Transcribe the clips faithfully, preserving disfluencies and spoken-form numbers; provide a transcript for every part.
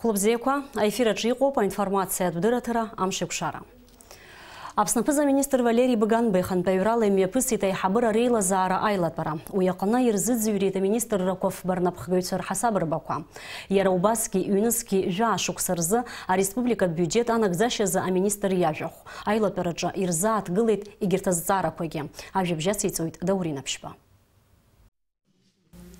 Хәылбзиақәа, аефир аҿы иҟоуп аинформациатә дырраҭара Амшеикәшара. Аԥсны аԥыза-министр Валери Бганба ихантәаҩрала имҩаԥысит аиҳабыра реилазаара аилатәара. Уи аҟны ирзыӡырҩит аминистррақәа фба рнапхгаҩцәа рҳасаб рбақәа. Иара убасгьы, ҩнызқьи жәаа шықәса рзы ареспубликатә биуџьет анагӡашьазы аминистр иажәахә. Аилатәараҿы ирзааҭгылеит егьырҭ азҵаарақәагьы. Ажәабжь ациҵоит Даурен Аԥшьба.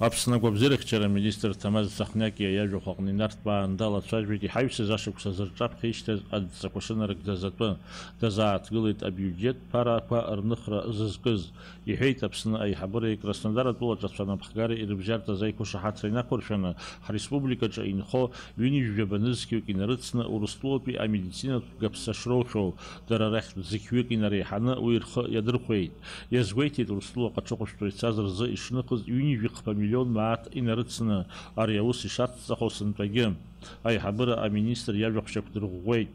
Аԥсны агәабзиарахьчара аминистр Ҭамаз Цахниакиа иажәахә аҟны инарҭбааны далацәажәеит иҳаҩсыз ашықәс азы рҿаԥхьа ишьҭаз адҵақәа шынарыгӡаз атәы. Дазааҭгылеит абиуџьет ԥарақәа рныхра зызкыз. Иҳәеит Аԥсны аиҳабыреи Краснодар атәылаҿацәа анапхгареи ирыбжьартә азы аиқәышаҳаҭра инақәыршәаны, ҳреспубликаҿы инхо ҩынҩажәаба нызқьҩык инарыцны Урыстәылатәи амедицинатә гаԥса шроухьоу, дара рахьтә зықьҩык инареиҳаны уи рхы иадырхәеит. Иазгәеиҭеит Урыстәыла ахаҿыхәышәтәра ицаз рзы ишныхыз ҩынҩажәи хԥа миллион мааҭ инарыцны ари аус ишацҵахо сынтәагьы. Аиҳабыра аминистр иажәахә шьақәдырӷәӷәеит.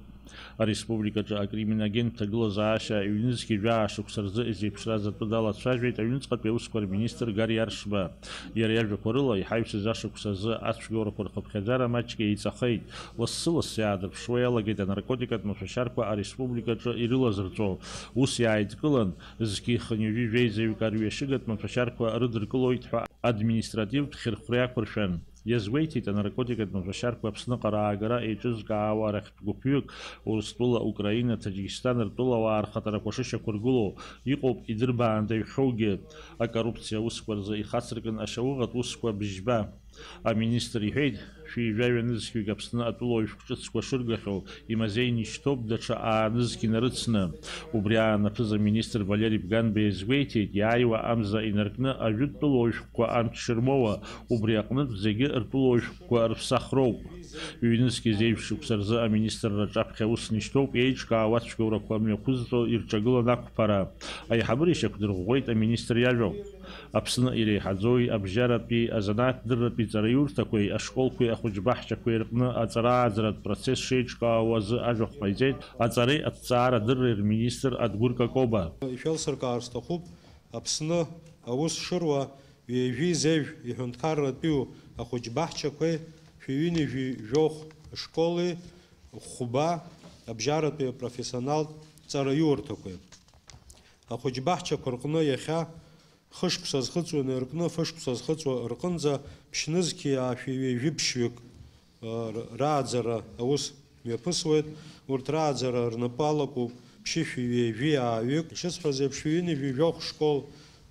Ареспубликаҿы акриминогентә ҭагылазаашьа ҩнызқьи жәаа шықәса рзы изеиԥшраз атәы далацәажәеит аҩныҵҟатәи аусқәа рминистр Гари Аршба. Иара иажәақәа рыла, иҳаҩсыз ашықәс азы ацәгьоурақәа рхыԥхьаӡара маҷк еиҵахеит. Лассы-лассы иаадырԥшуа иалагеит анаркотикатә маҭәашьарқәа ареспубликаҿы ирылазырҵо. Ус иааидкылан, зқьи хынҩажәи жәеизаҩык арҩашьыгатә маҭәашьарқәа рыдыркылоит ҳәа административтә хьырхәра иақәыршәан. Иазгәеиҭеит анаркотикатә маҭәашьарқәа Аԥсныҟа раагара еиҿызкаауа арахьтә гәыԥҩык, Урыстәыла, Украина, Таџьикисҭан ртәылауаа рхаҭарақәа шышьақәыргылоу, иҟоуп идырбаандаҩхьоугьы. Акоррупциа аусқәа рзы ихацыркын ашьауӷатә усқәа быжьба. Аминистр иҳәеит, шәи жәаҩа нызқьҩык Аԥсны атәылауаҩ шәҟәҿыцқәа шыргахьоу, имазеины ишьҭоуп даҽа аа нызқь инарыцны. Убри аан аԥыза-министр Валери Бганба иазгәеиҭеит, иааиуа амза инаркны ажәытә тәылауаҩ шәҟәқәа анҭ шырмоуа, убри аҟнытә зегьы ртәылауаҩ шәҟәқәа рԥсахроуп. Ҩнызқь зеижә шықәса рзы аминистрра аҿаԥхьа ус нышьҭоуп, еиҿкаау ацәгьоурақәа мҩақәызҵо ирҿагылан ақәԥара. Аиҳабыра ишьақәдырӷәӷәеит аминистр иажәоуп. Аԥсны иреиҳаӡоу абжьаратәи, азанааҭдырратәи ҵараиурҭақәеи ашколқәеи ахәыҷбаҳчақәеи рҟны аҵара-ааӡаратә процесс шеиҿкаау азы ажәахә ҟаиҵеит аҵареи аҭҵаарадырреи рминистр Адгәыр Какоба. Ишәеилсыркаар сҭахуп, Аԥсны аус шыруа ҩажәи зежә иҳәынҭқарратәиу ахәыҷбаҳчақәеи шәи ҩынҩажәи жәохә школи хәба абжьаратәи апрофессионалтә ҵараиурҭақәеи. Ахәыҷбаҳчақәа рҟны иахьа хышықәса зхыҵуа инаркны, фышықәса зхыҵуа рҟынӡа ԥшьнызқьи аашәи ҩажәи ԥшьҩык, ы, р-, рааӡара аус мҩаԥысуеит. Урҭ рааӡара рнапы алакуп ԥшьышәи ҩажәи ааҩык. Ишысҳәаз еиԥш, ҩынҩажәи жәохә школ,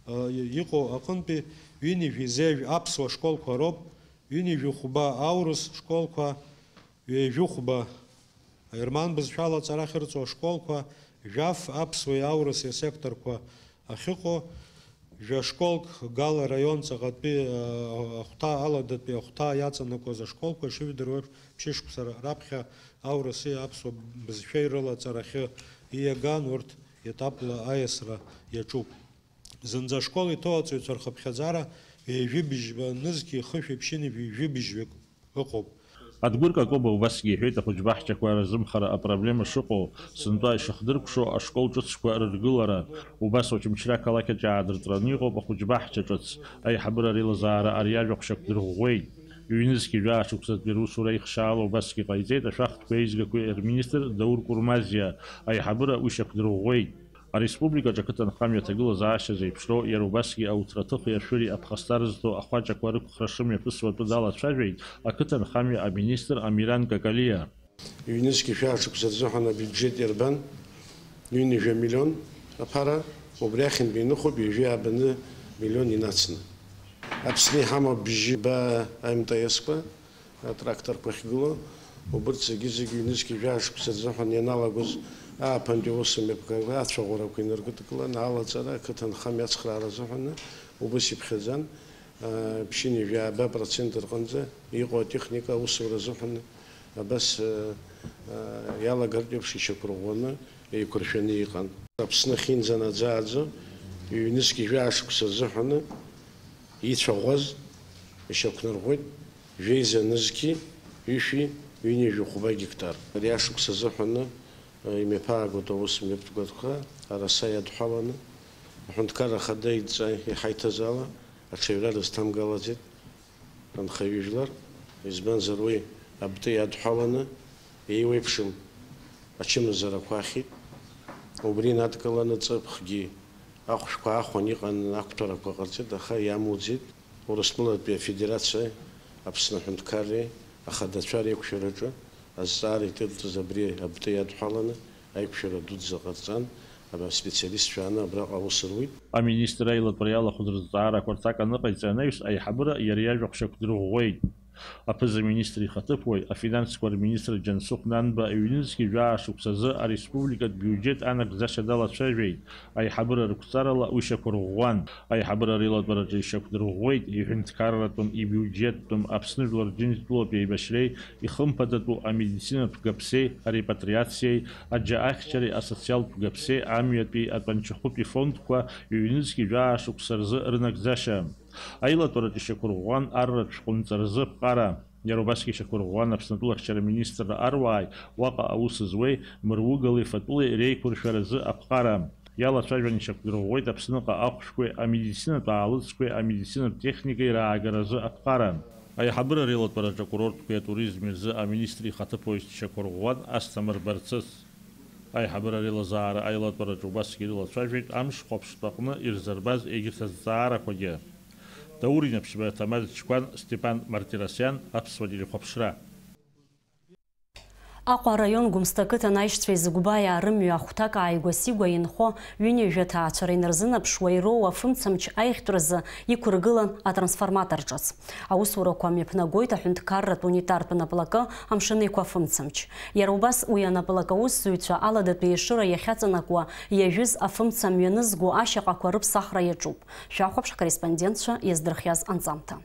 ы, иҟоу аҟынтәи ҩынҩажәи зежә аԥсуа школқәа роуп, ҩынҩажәи хәба аурыс школқәа, ҩажәи хәба аерман бызшәала аҵара ахьырҵо ашколқәа, жәаф аԥсуеи аурыси асекторқәа ахьыҟоу, жәа школк Гала раион ҵаҟатәи, а, ахәҭа, аладатәи ахәҭа иаҵанакуаз ашколқәа, ишыжәдыруа еиԥш, ԥшьышықәса раԥхьа аурыси аԥсуа бызшәеи рыла аҵарахьы ииаган, урҭ етапла аиасра иаҿуп. Зынӡа ашкол иҭоу аҵаҩцәа рхыԥхьаӡара ҩажәи быжьба нызқьи хышәи ԥшьынҩажәи жәибжьҩык ыҟоуп. Адгәыр Какоба убасгьы иҳәеит, ахәыҷбаҳчақәа рзымхара апроблема шыҟоу, сынтәа ишыхдыркәшо ашкол ҿыцқәа рыргылара. Убас Очамчыра ақалақь аҿы аадыртәраны иҟоуп ахәыҷбаҳча ҿыц. Аиҳабыра реилазаара ари ажәахә шьақәдырӷәӷәеит. Ҩнызқьи жәаа шықәсатәи русура ихшьаала убасгьы ҟаиҵеит ашәахтәқәеи аизгақәеи рминистр Даур Курмазиа. Аиҳабыра уи шьақәдырӷәӷәеит. Ареспубликаҿы ақыҭанхамҩа аҭагылазаашьа зеиԥшроу, иара убасгьы ауҭраҭыхи ашәыри аԥхасҭа рызҭо ахәаҷақәа рықәхра шымҩаԥысуа атәы далацәажәеит ақыҭанхамҩа аминистр Амиран Какалиа. Ҩнызқьи жәаа шықәса рзыҳәан абиуџьет иарбан? Ҩынҩажәа миллион аԥара, убри ахьынтә иныхоуп ҩажәи ааба миллион инацны. Аԥсны иҳамоуп бжьба МТС-қәа, атракторқәа ахьгылоу, убырҭ зегьы-зегьы ҩнызқьи жәаа шықәса рзыҳәан ианалагоз ааԥынтәи аусмҩаԥгатәқәа ацәаӷәарақәа инаргәыдкыланы алаҵара, ақыҭанхамҩа ацхраара азыҳәаны убас иԥхьаӡан, ԥшьынҩажәи ааба процент рҟынӡа иҟоу атехника аусура азыҳәаны абас иалагартә еиԥш ишьақәырӷәӷәаны еиқәыршәаны иҟан. Аԥсны ахьынӡанаӡааӡо ҩнызқьи жәаа шықәса рзыҳәаны ицәаӷәаз ишьақәнарӷәӷәеит жәеиза нызқьи ҩышәи ҩынҩажәи хәба гектар. Ари ашықәс азыҳәаны, э, имҩаԥаагоит аусмҩаԥгатәқәа араса иадҳәаланы, аҳәынҭқарра ахада идҵа иҳаиҭаз ала, аҽаҩра рызҭамгалаӡеит анхаҩыжәлар, избанзар уи Абты иадҳәаланы еиуеиԥшым ачымазарақәа ахьит. Убри инадкыланы ҵыԥхгьы ахәшәқәа аахәан иҟан, ақәҭәарақәа ҟарҵеит, аха иамуӡеит. Урыстәылатәи Афедерациеи Аԥсны аҳәынҭқарреи ахадацәа реиқәшәараҿы азҵаара иҭырҵаз абри абты иадҳәаланы аиқәшәара дуӡӡа ҟарҵан, ара специалистцәа ааны абраҟа аус руит. Аминистр аилатәара иалахәыз рызҵаарақәа рҭак аныҟаиҵа анаҩс, аиҳабыра иара иажәахә шьақәдырӷәӷәеит. Аԥыза-министр ихаҭыԥуаҩ, афинансқәа рминистр Џьансыхә Нанба ҩнызқьи жәаа шықәсазы ареспубликатә биуџьет анагӡашьа далацәажәеит, аиҳабыра рықәҵарала уи шьақәырӷәӷәан. Аиҳабыра реилатәараҿы ишьақәдырӷәӷәеит иҳәынҭқарратәым, ибиуџьеттәым, Аԥсны Жәлар Џьынџьтәылатә еибашьреи ихымԥадатәу амедицинатә гаԥсеи арепатриациеи, аџьа ахьчареи асоциалтә гаԥсеи амҩатәи атәанчахәытәи фондқәа ҩнызқьи жәаа шықәса рзы рынагӡашьа. Аилатәараҿы ишьақәырӷәӷәан арратә шәҟәынҵа рзы аԥҟара. Иара убасгьы ишьақәырӷәӷәан Аԥснытәыла ахьчара министрра аруааи уаҟа аус зуеи мыругылеи фатәылеи реиқәыршәаразы аԥҟара. Иалацәажәан ишьақәдырӷәӷәеит Аԥсныҟа ахәшәқәеи амедицинатә аалыҵқәеи амедицинатә техникеи раагаразы аԥҟара. Аиҳабыра реилатәараҿы акурортқәеи атуризми рзы аминистр ихаҭыԥуаҩс дшьақәырӷәӷәан Асҭамыр Барцыц. Аиҳабыра реилазаара аилатәараҿы убасгьы ирылацәажәеит амш хәаԥштә аҟны ирзырбаз егьырҭ азҵаарақәагьы. Даур Инаԥшьба, Ҭамаз Чқәан, Степан Мартиросиан, Аԥсуа телехәаԥшра. Аҟәа араион Гәымсҭа ақыҭан аишьцәа Езыгәбаиаа рымҩа ахәҭак ааигәа-сигәа инхо ҩынҩажәа ҭаацәара инарзынаԥшуа ироуа афымцамч аихтәразы иқәыргылан атрансформатор ҿыц. Аусурақәа мҩаԥнагоит аҳәынҭқарратә унитартә наплакы Амшын Еиқәа афымцамч. Иара убас уи анаплакы аусзуҩцәа аладатәи еишыра иахьаҵанакуа иажәыз афымца мҩанызго ашьаҟақәа рыԥсахра иаҿуп. Шәахәаԥш ҳкорреспондентцәа иаздырхиаз анҵамҭа.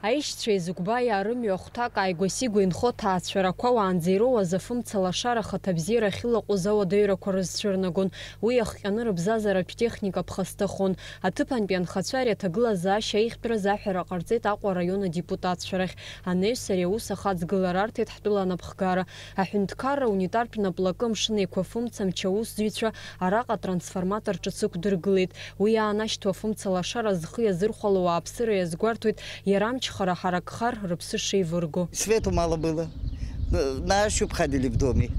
Аишьцәа Езыгәбаиаа рымҩа ахәҭак ааигәа-сигәа инхо ҭаацәарақәа уаанӡа ироуаз афымца лашара ахаҭабзиара ахьылаҟәыз ауадаҩрақәа рызцәырнагон. Уи иахҟьаны рыбзазаратә техника ԥхасҭахон. Аҭыԥантәи анхацәа ари аҭагылазаашьа аихтәраз аҳәара ҟарҵеит Аҟәа араион адепутатцәа рахь. Анаҩс ари аус ахаҵгылара арҭеит ҳтәыла анапхгара. Аҳәынҭқарра унитартә наплакы Амшын Еиқәа афымцамч аусзуҩцәа араҟа атрансформатор ҿыц ықәдыргылеит. Уи иаанашьҭуа афымца лашара зхы иазырхәало ауааԥсыра иазгәарҭоит, иара амчхара ҳаракхар, рыԥсы шеивырго. Свету мало было. На ощупь ходили в доме.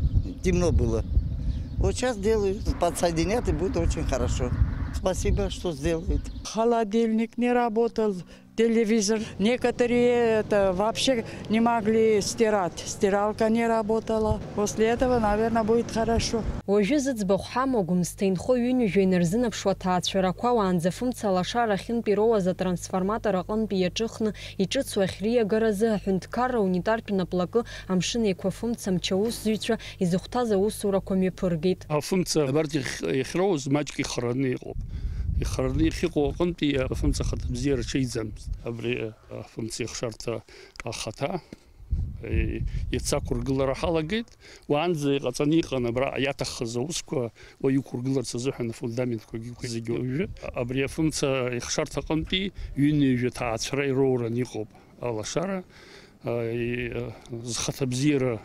Темно было. Вот сейчас делают, подсоединят, и будет очень хорошо. Спасибо, что сделают. Холодильник не работал, телевизор. Некоторые это вообще не могли стирать. Стиралка не работала. После этого, наверное, будет хорошо. Уажәы зыӡбахә ҳамоу Гәымсҭа инхо ҩынҩажәа инарзынаԥшуа ҭаацәарақәа уаанӡа фымца лашара ахьынтә ироуаз атрансформатор аҟынтәи иаҿыхны иҿыцу ахьриагаразы аҳәынҭқарра унитартә наплакы Амшын Еиқәа афымцамч аусзуҩцәа изыхәҭаз аусурақәа мҩаԥыргеит. Афымца абарҭ иахь-, иахьроуз маҷк ихараны иҟоуп. Ихараны иахьыҟоу аҟынтәи афымца ахаҭабзиара ҽеиӡамызт. Абри афымца ихшарҭа ахаҭа, е, иацы ақәыргылара ҳалагеит. Уаанӡа иҟаҵаны иҟан абра иаҭаххаз аусқәа уа иқәыргыларц азыҳәан афундаментқәагьы зегьы. Уажәы абри афымца ихшарҭа аҟынтәи ҩынҩажәа ҭаацәара ироуран иҟоуп алашара. А, и, а, зхаҭабзиара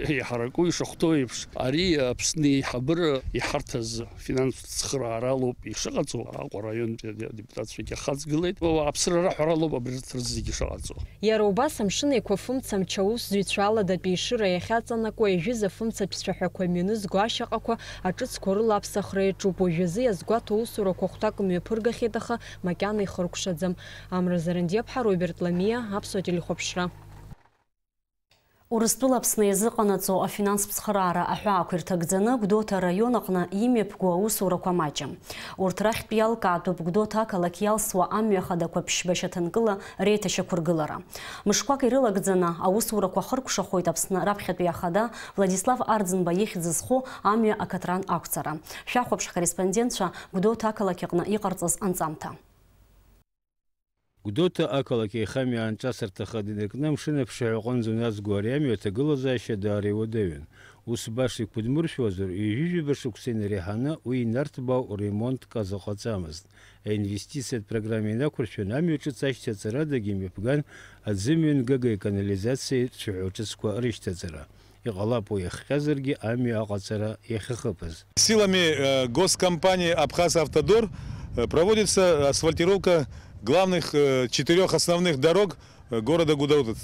иҳараку ишахәҭоу еиԥш, ари Аԥсны еиҳабыра иҳарҭаз финанстә цхырааралоуп ишыҟаҵоу, Аҟәа араионтәи аде-, адепутатцәагьы ахаҵгылеит. Ауааԥсыра раҳәаралоуп абри рҭ-, рзегьы шыҟаҵоу. Иара убас Амшын Еиқәа афымцамч аусзуҩцәа аладатәи еишыра иахьаҵанакуа ижәыз афымца ԥсцәаҳәақәа мҩанызго ашьаҟақәа аҿыцқәа рыла аԥсахра иаҿуп. Уажәазы иазгәаҭо аусурақәа хәҭак мҩаԥыргахьеит, аха макьана ихыркәшаӡам. Амра Зарандиаԥҳа, Роберт Ламиа, Аԥсуа телехәаԥшра. Урыстәыла Аԥсны иазыҟанаҵо афинанстә цхыраара аҳәаақәа ирҭагӡаны Гәдоуҭа араион аҟны имҩаԥгоу аусурақәа маҷым. Урҭ рахьтә иалкаатәуп Гәдоуҭа ақалақь иалсуа амҩа хадақәа ԥшьба шьаҭанкыла реиҭашьақәыргылара. Мышқәак ирылагӡаны аусурақәа ахыркәшахоит Аԥсны раԥхьатәи ахада Владислав Арӡынба ихьӡ зху амҩа акаҭран ақәҵара. Шәахәаԥш ҳкорреспондентцәа Гәдоуҭа ақалақь аҟны иҟарҵаз анҵамҭа. Гәдоуҭа ақалақь аихамҩа аанҿасырҭа хада инаркны амшын аԥшаҳәа аҟынӡа уназго ари амҩа аҭагылазаашьа даара иуадаҩын. Ус баша иқәыдмыршәуазар, ҩажәижәаба шықәса инареиҳаны уи инарҭбаау ремонтк азыҟаҵамызт. Аинвестициатә программа инақәыршәаны амҩа ҿыц ашьҭаҵарадагьы имҩаԥган аӡымҩангагеи аканализациеи рцәаҳәа ҿыцқәа рышьҭаҵара. Иҟалап уи иахҟьазаргьы амҩа аҟаҵара иахьахыԥаз. Силами, э, госкомпании «Абхазавтодор», э, проводится асфальтировка главных, э, четырёх основных дорог э, города Гудаута.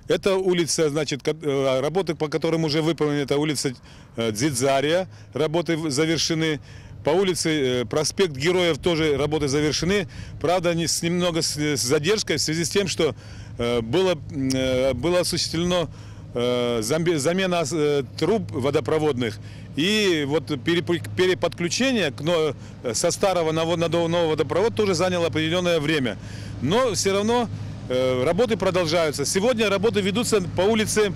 Это улица, значит, ко-, э, работы, по которым уже выполнены, это улица, э, Дзидзария, работы в-, завершены. По улице, э, проспект Героев тоже работы завершены. Правда, не с, немного с, с задержкой в связи с тем, что, э, было, м, э, было осуществлено, э, замбе-, замена ос-, э, труб водопроводных. И вот перепу-, переподключение к но-, со старого на во-, на до-, новый водопровод тоже заняло определённое время. Но всё равно, э, работы продолжаются. Сегодня работы ведутся по улице,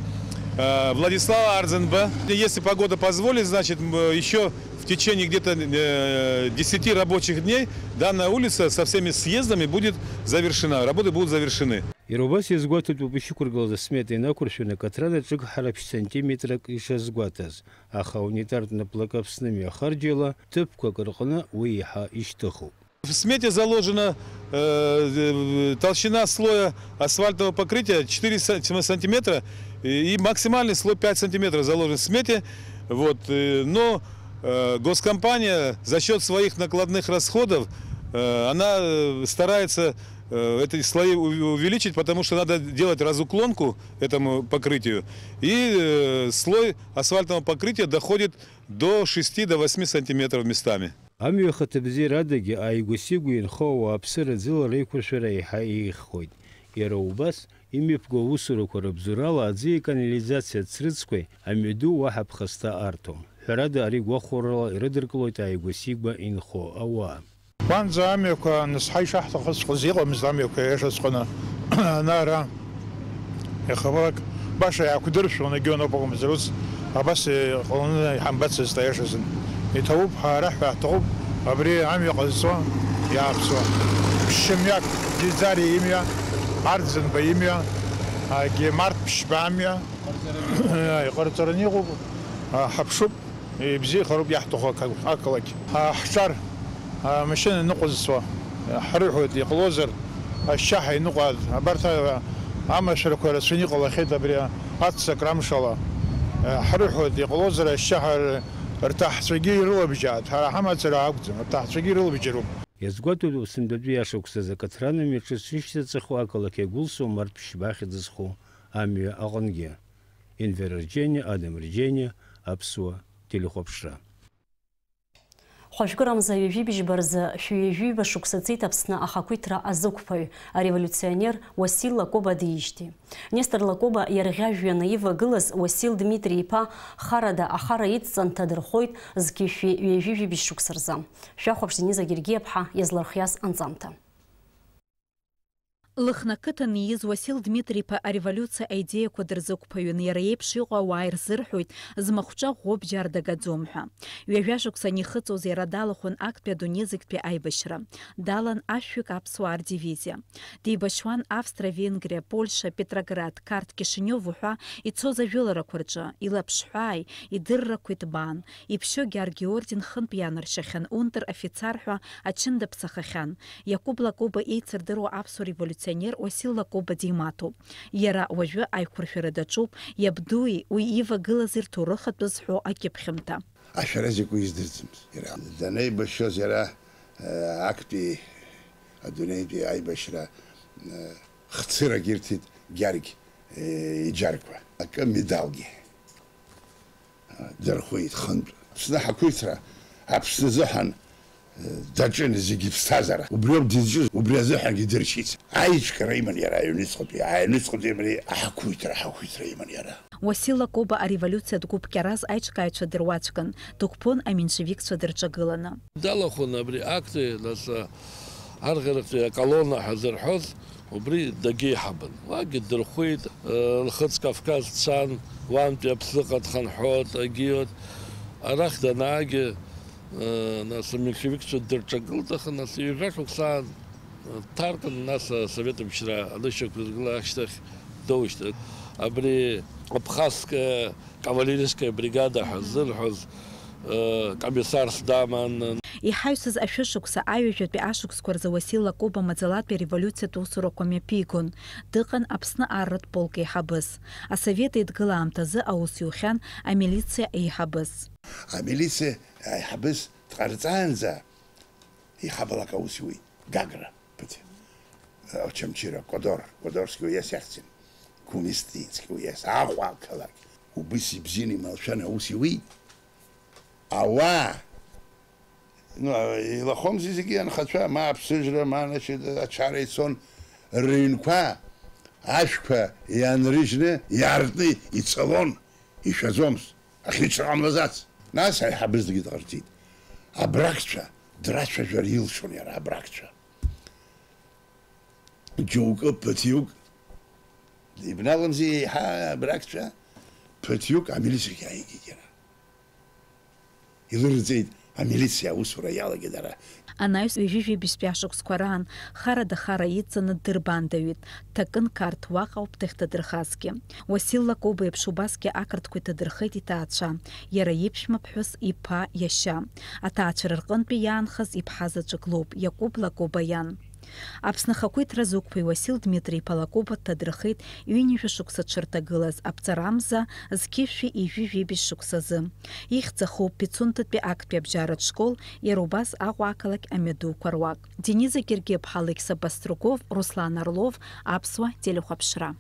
э, Владислава Ардзинба. Если погода позволит, значит, м, э, ещё в течение где-то, э, десяти рабочих дней данная улица со всеми съездами будет завершена. Работы будут завершены. Иара убас иазгәаҭатәуп ишьақәыргылаз асмета инақәыршәаны акаҭран аҿыгҳара ԥшь сантиметрак ишазгәаҭаз. Аха аунитартә наплак Аԥсны мҩахарџьала ҭыԥқәак рҟны уи еиҳа ишьҭыхуп. В смете заложена, э, толщина слоя асфальтового покрытия четыре са-, сантиметра и, и максимальный слой пять сантиметров заложен в смете. Вот, э, но, э, госкомпания за счёт своих накладных расходов, э, она, э, старается, э, эти слои у-, увеличить, потому что надо делать разуклонку этому покрытию. И, э, слой асфальтного покрытия доходит до шести, до восьми сантиметров местами. Амҩа ахаҭабзиарадагьы ааигәа-сигәа инхо ауааԥсыра аӡыла реиқәыршәара еиҳа еиӷьхоит. Иара убас, имҩаԥгоу аусурақәа рыбзоурала аӡы иканализациа ацрыҵқәеи амҩаду уаҳа ԥхасҭа арҭом. Ҳәарада, ари гәахәарала ирыдыркылоит ааигәа-сигәа инхо ауаа. Уанӡа амҩақәа анысҳа ишаҳҭахыҵәҟьаз иҟамызт амҩақәа иашаҵәҟьаны ана-ара. Иахьабалак баша иаақәдыршәон, егьи аноуп акәымзар, ус абас иҟаланы иҳамбацызт аиашазын. Иҭабуп ҳәа ара ҳәа ҳҭахуп, абри амҩа ҟазҵо иааԥсо. Ԥшьымҩак, Ӡиӡариа имҩа, Арӡынба имҩа, егьи Март Ԥшьба амҩа. Иҟарҵараны иҟоуп, ҳаԥшуп. Ибзиахароуп иаҳҭаху ақалақь. Ҳҿар амашьына ныҟәызцуа ҳрыҳәоит, иҟалозар, ашьшьаҳәа иныҟәааит. Абарҭ амашәырақәа рацәаны иҟалахьеит абри аццакра амшала. Ҳрыҳәоит, иҟалозар, ашьшьаҳәа рҭаҳцәагьы ирылабжьааит. Ҳара ҳамацара акәӡам, рҭаҳцәагьы ирылабжьароуп. Иазгәаҭатәуп, сынтәатәи ашықәсазы акаҭран амҩаҿы сышьҭаҵахо ақалақь иагәылсуа Март Ԥшьба ахьӡ зху амҩа аҟынгьы. Енвер Арџьениа, Адам Арџьениа, Аԥсуа телехәаԥшра. Хәажәкырамза ҩажәи бжьба рзы шәи ҩажәи ҩба шықәса ҵит Аԥсны ахақәиҭра азықәԥаҩ, ареволиуционер Уасил Лакоба диижьҭеи. Нестор Лакоба иарӷьажәҩаны ивагылаз Уасил Дмитри-иԥа харада ахара идҵан дҭадырхоит зқьи шәи ҩажәи жәибжь шықәса рзы. Шәахәаԥш, Дениза Гергиаԥҳа иазлырхиаз анҵамҭа. Лыхны ақыҭан ииз Уасил Дмитри-иԥа ареволиуциа аидеиақәа дырзықәԥаҩын, иара иеиԥш иҟоу ауаа ирзырҳәоит, змахәҿа ӷәӷәоу бџьар дагаӡом ҳәа. Ҩажәа шықәса анихыҵуаз иара далахәын актәи адунеизегьтәи аибашьра. Далан ашәҩык аԥсуаа рдивизиа. Деибашьуан Австра-Венгриа, Польша, Петроград, Қарҭ, Кишинев уҳәа ицоз ажәыларақәа рҿы, илаԥшҳәааи, идыррақәеи ҭбаан, иԥшьоу Георги орден хынтә ианаршьахьан, унтер-офицер ҳәа ачын даԥсахахьан. Иакуб Лакоба еицырдыруа аԥсуа револиуционер Уасил Лакоба димаҭоуп. Иара уажәы аиқәыршәара даҿуп, иабдуи уи ивагылази рҭоурых атәы зҳәо акьыԥхьымҭа. Ашәара закәу издырӡомызт иара. Данеибашьуаз иара, э, актәи адунеитәи аибашьра, э, хцырак ирҭеит Гьаргь, э, иџьарқәа. Акы медалгьы дырхәеит хынтә. Аԥсны ҳақәиҭра, Аԥсны азыҳәан, э, даҿын зегьы иԥсҭазаара. Убриоуп дызҿыз, убри азыҳәангьы дыршьит. Аиҿкаара иман иара аҩныҵҟатәи, аҩныҵҟатәи иман, аҳақәиҭра, аҳақәиҭра иман иара. Уасил Лакоба ареволиуциатә гәыԥ Кьараз аиҿкааҩцәа дыруаӡәкын, дықәԥон аменшевикцәа дырҿагыланы. Далахәын абри актәи, нас, арӷьарахьтәи аколонна ҳәа зырҳәоз, убри дагьеиҳабын. Уагьы дырхәит, э, Нхыҵ Кавказ дцан, уантәи Аԥсныҟа дхынҳәуан, агьиуан. Арахь данаагьы, э, нас, аменшевикцәа дырҿагылт, аха, нас, ҩажәа шықәсаан, э, дҭаркын, нас, асовет мчра анышьақәыргыла ашьҭахь доушьҭ. Абри Абхазская кавалерийская бригада ҳәа ззырҳәоз, э, комиссарс даман. Иҳаҩсыз ашәышықәса аҩажәатәи ашықәсқәа рзы Уасил Лакоба маӡалатәи ареволиуциатә усурақәа мҩаԥигон. Дыҟан Аԥсны арратә полк еиҳабыс. Асовет Еидгыла аамҭазы аус иухьан амилициа еиҳабыс. Амилициа аиҳабыс дҟарҵаанӡа еиҳабалак аус иуит, Гагра. Ԥыҭ. Очамчыра, Кодор, Кодорский уездтә иахьӡын, Гәымсҭа инскьа уездтә, Аҟәа ақалақь. Убыс ибзианы ималшәан аус иуит. Ауаа, ну, илахәымзи зегьы анхацәа, ма аԥсыжра, ма, значит, ачара ицон, рыҩнқәа ашәқәа ианрыжьны, иаартны ицалон, ишәаӡомызт, ахьыцра ҟамлаӡац. Нас аиҳабызгьы дҟарҵеит. Абрагцәа драцәажәар илшон иара, абрагцәа. Џьоукы ԥыҭҩык дибналомзи еиҳа абрагцәа, ԥыҭҩык амилициахь иааигеит иара. Илырҵеит амилициа аусура иалагеит ара. Анаҩс ҩажәи жәибжьтәи ашықәсқәа раан харада хара иҵаны ддырбандаҩит, дҭакын Қарҭ уаҟа ауп дахьҭадырхазгьы. Уасил Лакоба еиԥш убасгьы ақырҭқәа иҭадырхеит иҭаацәа, иара иԥшәма ԥҳәыс, иԥа, иашьа. Аҭаацәара рҟынтәи иаанхаз иԥҳа заҵәык лоуп, Иакәыба Лакоба иан. Аԥсны ахақәиҭра зықәԥои Уасил Дмитри-иԥа Лакоба дҭадырхеит ҩынҩажәа шықәса дшырҭагылаз, аԥҵарамза зқьышәи ҩажәи жәибжь шықәсазы. Ихьӡ ахоуп Пицундатәи актәи абжьаратә школ, иара убас Аҟәа ақалақь амҩадуқәа руак. Дениза Гергиаԥҳа, Алықьса Баструков, Руслан Орлов, Аԥсуа телехәаԥшра.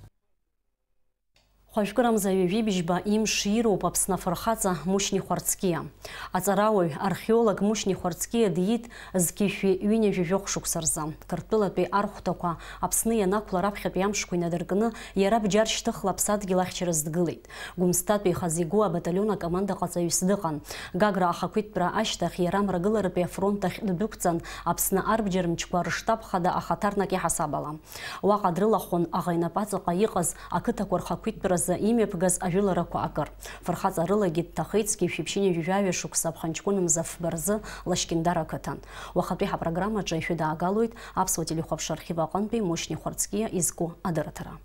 Хәажәкырамза ҩажәи бжьба имш ироуп Аԥсны афырхаҵа Мушьни Хәарцкиа. Аҵарауаҩ, археолог Мушьни Хәарцкиа диит зқьышәи ҩынҩажәи жәохә шықәса рзы. Қырҭтәылатәи архәҭақәа Аԥсны ианақәла раԥхьатәи амшқәа инадыркны, иара бџьар шьҭыхла аԥсадгьыл ахьчараз дгылеит. Гәымсҭатәи ихазы игәы абаталион акомандаҟаҵаҩыс дыҟан. Гагра ахақәиҭтәра ашьҭахь иара Мрагыларатәи афронт ахь ддәықәҵан, Аԥсны арбџьар мчқәа рыштаб хада ахаҭарнак иаҳасаб ала. Уаҟа дрылахәын аӷа инапаҵаҟа иҟаз ақыҭақәа рхақәиҭтәразы имҩаԥгаз ажәыларақәа акыр. Фырхаҵа рылагьы дҭахеит зқьышәи ԥшьынҩажәи жәаҩа шықәса аԥхынҷкәын мза фба рзы Лашькьындар ақыҭан. Уахатәи ҳапрограммаҿы ишәыдаагалоит Аԥсуа телехәаԥшра архив аҟынтәи Мушьни Хәарцкиа изку адырраҭара.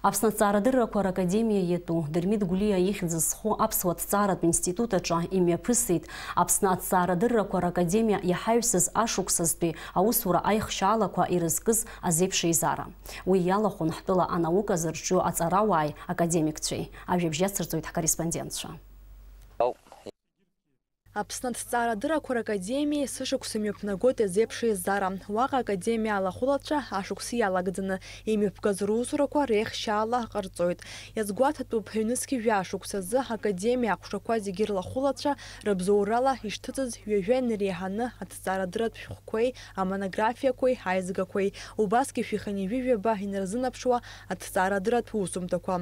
Аԥсны аҭҵаарадыррақәа ракадемиа иатәу Дырмит Гәлиа ихьӡ зху аԥсуа ҭҵааратә институт аҿы имҩаԥысит Аԥсны аҭҵаарадыррақәа ракадемиа иаҳаҩсыз ашықәсазтәи аусура аихшьаалақәа ирызкыз азеиԥш еизара. Уи иалахәын ҳтәыла анаука зырҿио аҵарауааи академикцәеи. Ажәабжь иацырҵоит ҳкорреспондентцәа. Аԥсны аҭҵаарадыррақәа ракадемиа есышықәса имҩаԥнагоит азеиԥш еизара. Уаҟа академиа алахәылацәа ашықәс иалагӡаны имҩаԥгаз русурақәа реихшьаала ҟарҵоит. Иазгәаҭатәуп, ҩнызқьи жәаа шықәсазы академиа аҟәшақәа зегьы рлахәылацәа рыбзоурала ишҭыҵыз ҩажәа инареиҳаны аҭҵаарадырратә шәҟәқәеи амонографиақәеи аизгақәеи, убасгьы шәи хынҩажәи жәаба инарзынаԥшуа аҭҵаарадырратә усумҭақәа.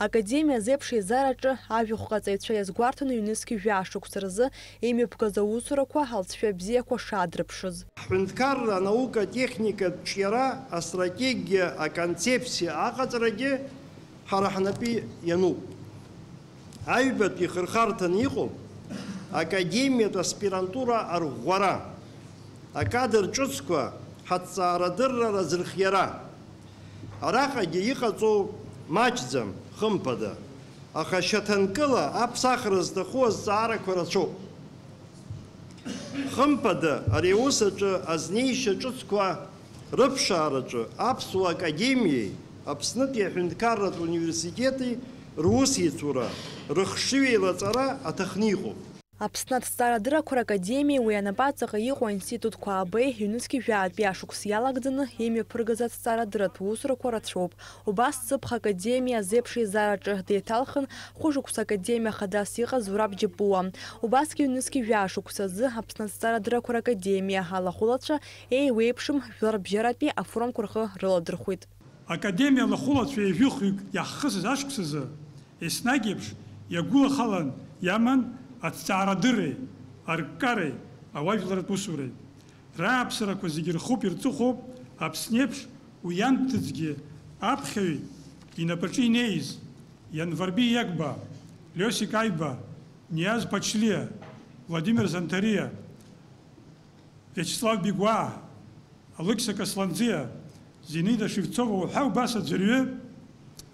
Академиа азеиԥш еизараҿы ажәахәҟаҵаҩцәа иазгәарҭон ҩнызқьи жәаа шықәса рзы имҩаԥгаз аусурақәа алҵшәа бзиақәа шаадырԥшыз. Ҳҳәынҭқарра анаукатә-техникатә ҿиара астратегиа аконцепциа аҟаҵарагьы ҳара ҳнапы иануп. Аҩбатәи ихырхарҭаны иҟоуп академиатә аспирантура арӷәӷәара, акадр ҿыцқәа ҳаҭҵаарадырра разырхиара. Араҟагьы иҟаҵоу маҷӡам, хымԥада, аха шьаҭанкыла аԥсахра зҭаху азҵаарақәа рацәоуп. Хымԥада, ари аус аҿы азнеишьа ҿыцқәа рыԥшаараҿы Аԥсуа Академиеи Аԥснытәи аҳәынҭқарратә университети русеицура, рыхшыҩеилаҵара аҭахны иҟоуп. Аԥсны аҭҵаарадыррақәа ракадемиеи уи анапаҵаҟа иҟоу аинститутқәа аабеи ҩнызқьи жәаатәи ашықәс иалагӡаны имҩаԥыргаз аҭҵаарадырратә усурақәа рацәоуп. Убас Ҵыԥх Академиа азеиԥш еизараҿы деиҭалхын, хәышықәса академиа хадас иҟаз Зураб Џьапуа. Убасгьы ҩнызқьи жәаа шықәсазы Аԥсны аҭҵаарадыррақәа ракадемиа алахәылацәа еиуеиԥшым жәларбжьаратәи афорумқәа рхы рыладырхәит. Академиа алахәылацәа ҩажәи хҩык иаахысыз ашықәсазы, еснагь еиԥш, иагәылахалан иаман аҭҵаарадырреи, арккареи, ауаажәларратә усуреи. Рааԥсарақәа зегьы рхуп, ирҵыхәоуп Аԥсны еиԥш, уи анҭыҵгьы аԥхьаҩ инапаҿы инеиз Ианварби Иагба, Лиосик Аиба, Ниаз Ԥачлиа, Владимир Занҭариа, Виачеслав Бигәаа, Алықьса Касланӡиа, Зинаида Шевцова уҳәа убас аӡәырҩы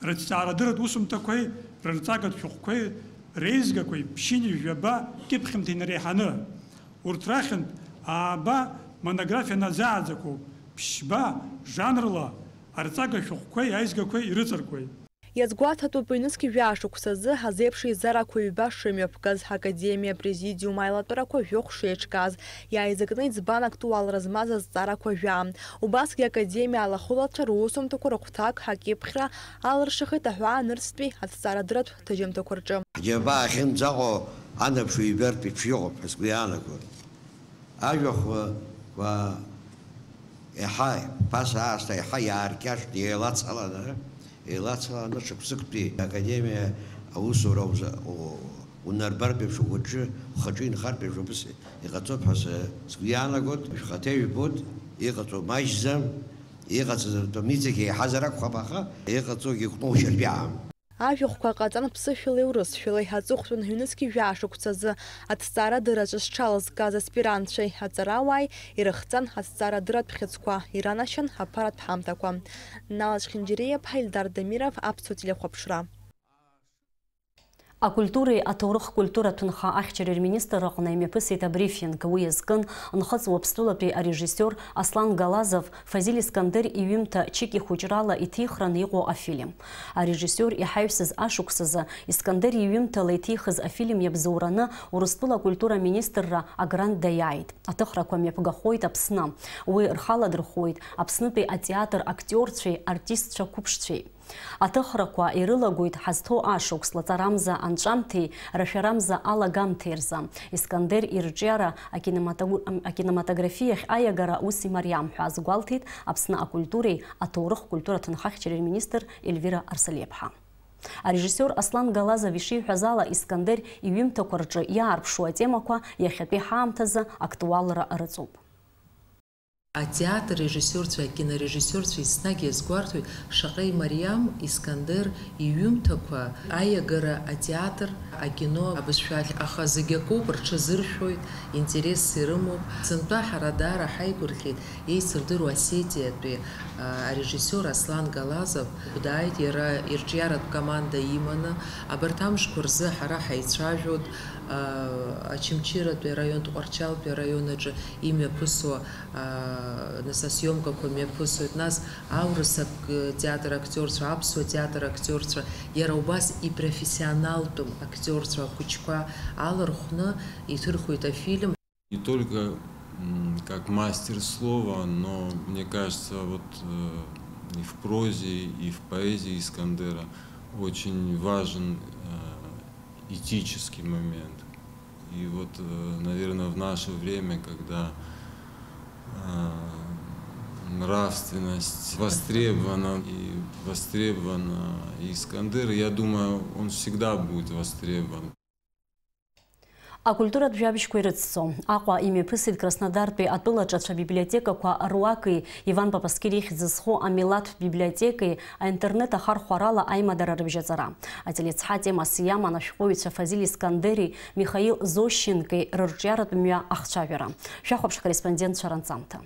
рыҭҵаарадырратә усумҭақәеи рырҵагатә шәҟәқәеи реизгақәеи ԥшьынҩажәи жәаба кьыԥхьымҭа инареиҳаны, урҭ рахьынтә ааба монографиа наӡааӡақәоу ԥшьба жанрла арҵага шәҟәқәеи аизгақәеи ирыҵаркуеит. Иазгәаҭатәуп ҩнызқь жәаа шықәсазы азеиԥш еизарақәа ҩба шымҩаԥгаз, академиа апрезидиум аилатәарақәа жәохә шеиҿкааз, иааизакны иӡбан актуалра змаз азҵаарақәа жәаа. Убасгьы академиа алахәылацәа русумҭақәа рыхәҭак акьыԥхьра алыршахеит аҳәаа нырцәтәи аҭҵаарадырратә ҭыжьымҭақәа рҿы. Ҳџьабаа ахьынӡаҟоу анаԥшҩы ҩбартә иҽы иҟоуп ҳәа сгәы иаанагоит. Ажәахәқәа еиҳа, ԥаса аасҭа еиҳа иааркьаҿны, еилацаланы, еилацаланы шықәсыктәи академиа аусура уза-, у-, унарбартә еиԥш, угәаҿы, ухаҿы инхартә еиԥш, убыс иҟаҵоуп ҳәа сы-, сгәы иаанагоит. Шәхаҭа ижәбоит иҟаҵоу маҷӡам, иҟаҵатәым иҵегь еиҳазар акәхап, аха иҟаҵогьы гәныхәшьартә иаам. Ажәахәқәа ҟаҵан ԥсышәалеи урысшәалеи аҵыхәтәан ҩнызқь жәаа шықәсазы аҭҵаарадырраҿы зҽалызкааз аспирантцәеи аҵарауааи ирыхҵан аҭҵаарадырратә бӷьыцқәа, иранашьан аԥаратә ҳамҭақәа. Нала Чхинџьириа-иԥҳа, Ельдар Дамиров, Аԥсуа телехәаԥшра. Акультуреи аҭоурых-культуратә нха ахьчареи рминистр аҟны имҩаԥысит абрифинг. Уи иазкын Нхыҵ Уаԥстәылатәи арежиссиор Аслан Галазов Фазиль Искандер иҩымҭа Чики хәыҷрала иҭихраны иҟоу афильм. Арежиссиор иҳаҩсыз ашықәсазы Искандер иҩымҭала иҭихыз афильм иабзоураны Урыстәыла акультура министрра агрант даиааит. Аҭыхрақәа мҩаԥгахоит Аԥсны. Уи рхы аладырхәуеит Аԥснытәи атеатр актиорцәеи артистцәа қәыԥшцәеи. Аҭыхрақәа ирылагоит ҳазҭоу ашықәс, лаҵарамза анҵәамҭеи рашәарамза алагамҭеи рзы. Искандер ирҿиара акинематогр-, акинематографиахь аиагара ус имариам ҳәа азгәалҭеит Аԥсны акультуреи аҭоурых-культура ҭынхахьчареи рминистр Ельвира Арсалиаԥҳа. Арежиссиор Аслан Галазов ишиҳәаз ала, Искандер иҩымҭақәа рҿы иаарԥшуа атемақәа иахьатәи ҳаамҭазы актуалра рыҵоуп. Атеатр режиссиорцәа, акинорежиссиорцәа еснагь иазгәарҭоит, шаҟа имариам Искандер иҩымҭақәа аиагара атеатр, акино абызшәахь, аха зегь акоуп, рҽазыршәоит, интересс ирымоуп. Сынтәа ҳара даара ҳаигәырӷьеит еицырдыруа Осетиатәи, а, арежиссиор Аслан Галазов. Дааит иара ирҿиаратә команда иманы. Абарҭ амшқәа рзы ҳара ҳаицәажәоит, а, Очамчыратәи араион, Тҟәарчалтәи араион аҿы имҩаԥысуа, аа, нас асиомкақәа мҩаԥысуеит, нас аурыс ак-, театр актиорцәа, аԥсуа театр актиорцәа, иара убас ипрофессионалтәым актиорцәа ахәыҷқәа алархәны иҭырхуеит афильм. Не только, м, как мастер слова, но, мне кажется, вот, э, и в прозе, и в поэзии Искандера очень важен, э, этический момент. И вот, э, наверное, в наше время, когда, э, нравственность востребована и востребована Искандер, я думаю, он всегда будет востребован. Акультуратә жәабжьқәа ирыцҵо Аҟәа имҩаԥысит Краснодартәи атәылаҿацәа абиблиотекақәа руаки Иван Папаскир ихьӡ зху амилаҭтә библиотекеи аинтернет ахархәарала аимадара рыбжьаҵара. Ателецҳа темас иаман ашәҟәыҩҩцәа Фазиль Искандери Михаил Зощенкои рырҿиаратә мҩа ахцәажәара. Шәахәаԥш ҳкорреспондентцәа ранҵамҭа.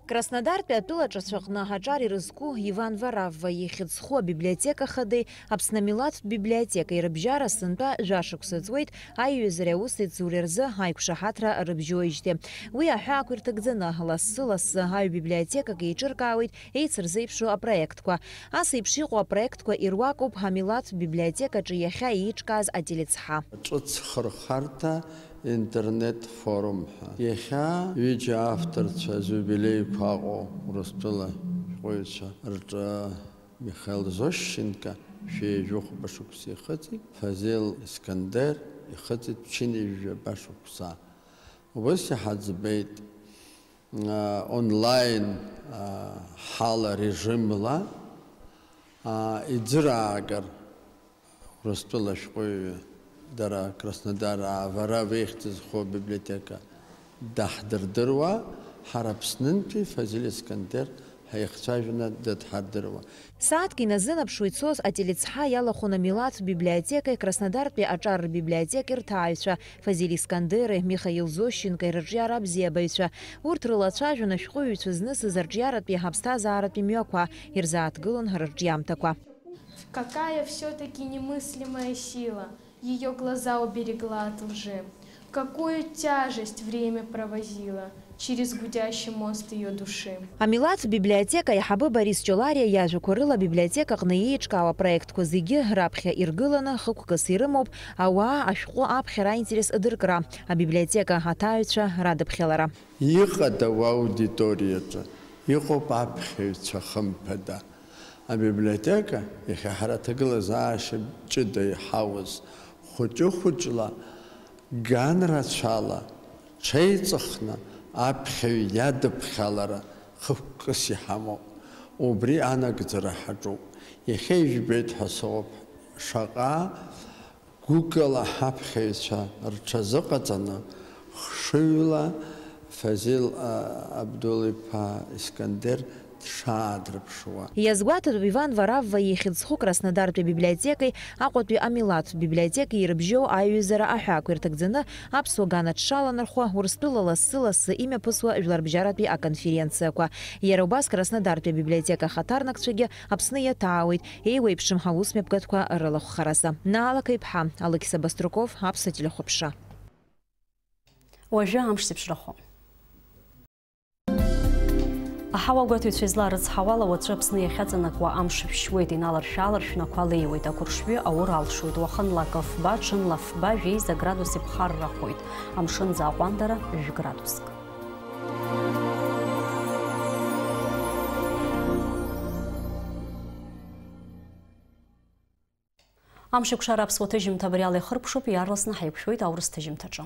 Краснодартәи атәылаҿацәаҟны аҿар ирызку Иван Варавва ихьӡ зху абиблиотека хадеи Аԥсны амилаҭтә библиотекеи рыбжьара сынтәа жәа шықәса ҵуеит аиҩызареи аусеицуреи рзы аиқәшаҳаҭра рыбжьоижьҭеи. Уи аҳәаақәа ирҭагӡаны, лассы-лассы аҩ-библиотекак еиҿыркаауеит еицырзеиԥшу апроектқәа. Ас еиԥш иҟоу апроектқәа ируакуп амилаҭтә библиотекаҿы иахьа еиҿкааз ателецҳа. Ҿыц хырхарҭа интернет-форум ҳәа. Иахьа ҩыџьа авторцәа зиубилеиқәа аҟоу Урыстәыла шәҟәыҩҩцәа рҿы Михаил Зощенко шәи жәохәба шықәса ихыҵит, Фазил Искандер ихыҵит ԥшьынҩажәаба шықәса. Убас иҳаӡбеит, а, онлайн, а, ҳала режимла, а, иӡыраагар, Урыстәыла ашәҟәыҩҩы дара Краснодараа Варавва ихьӡ зху абиблиотека даҳдырдыруа, ҳара Аԥснынтәи Фазиль Искандер ҳаихцәажәаны дыдҳардыруа. Сааҭк иназынаԥшуа ицоз ателецҳа иалахәын амилаҭтә библиотекеи Краснодартәи аҿар рбиблиотекеи рҭааҩцәа, Фазиль Искандери Михаил Зощенкои рырҿиара абзиабаҩцәа. Урҭ рылацәажәон ашәҟәыҩҩцәа знысыз арҿиаратәи аԥсҭазааратәи мҩақәа, ирзааҭгылон рырҿиамҭақәа. Какая всё-таки немыслимая сила её глаза уберегла от лжи! Какую тяжесть время провозило, через гудящий мост ее души. Амилаҭтә библиотека аиҳабы Борис Ҷолариа иажәақәа рыла абиблиотекаҟны еиҿкаау апроектқәа зегьы раԥхьа иргыланы хықәкыс ирымоуп ауаа ашәҟәы аԥхьара аинтерес ыдыркра, абиблиотека аҭааҩцәа радыԥхьалара. Иҟада уа аудиториаҿы? Иҟоуп аԥхьаҩцәа, хымԥада. Абиблиотека иахьа ҳара аҭагылазаашьа ҷыда иҳауз, хәыҷы-хәыҷла, ганрацәала, ҽеиҵыхны аԥхьаҩ иадыԥхьалара хықәкыс иҳамоуп. Убри анагӡара ҳаҿуп. Иахьа ижәбеит ҳәа сыҟоуп. Шаҟа гәыкала ҳаԥхьаҩцәа рҽазыҟаҵаны, хшыҩла Фазил, а, Абдул-иԥа Искандер дшаадрыԥшуа. Иазгәаҭатәуп Иван Варавва ихьӡ зху Краснодартәи абиблиотекеи Аҟәатәи амилаҭтә библиотекеи ирыбжьоу аиҩызара аҳәаақәа ирҭагӡаны аԥсуа ганатә шаланархәа Урыстәыла лассы-лассы имҩаԥысуа жәларбжьаратәи аконференциақәа. Иара убас Краснодартәи абиблиотека ахаҭарнакцәагьы Аԥсны иаҭаауеит, еиуеиԥшым ҳаусмҩаԥгатәқәа рылахәхаразы. Наала Қаиԥҳа, Алықьса Баструков, Аԥсуа телехәаԥшра. Уажәы амш зеиԥшрахо. Аҳауа гәаҭаҩцәа излаарыцҳауала, уаҵәы Аԥсны иахьаҵанакуа амш шәшьуеит, иналаршә-ааларшәны ақәа леиуеит, ақәыршҩы аур алшоит, уахынла акы фба, ҽынла фба, жәеиза градус иԥхаррахоит, амшынӡы аҟәандара жәградуск. Амшеикәшара аԥсуа ҭыжьымҭа абриала ихыркәшоуп, иаарласны ҳаиқәшәоит аурыс ҭыжьымҭаҿы.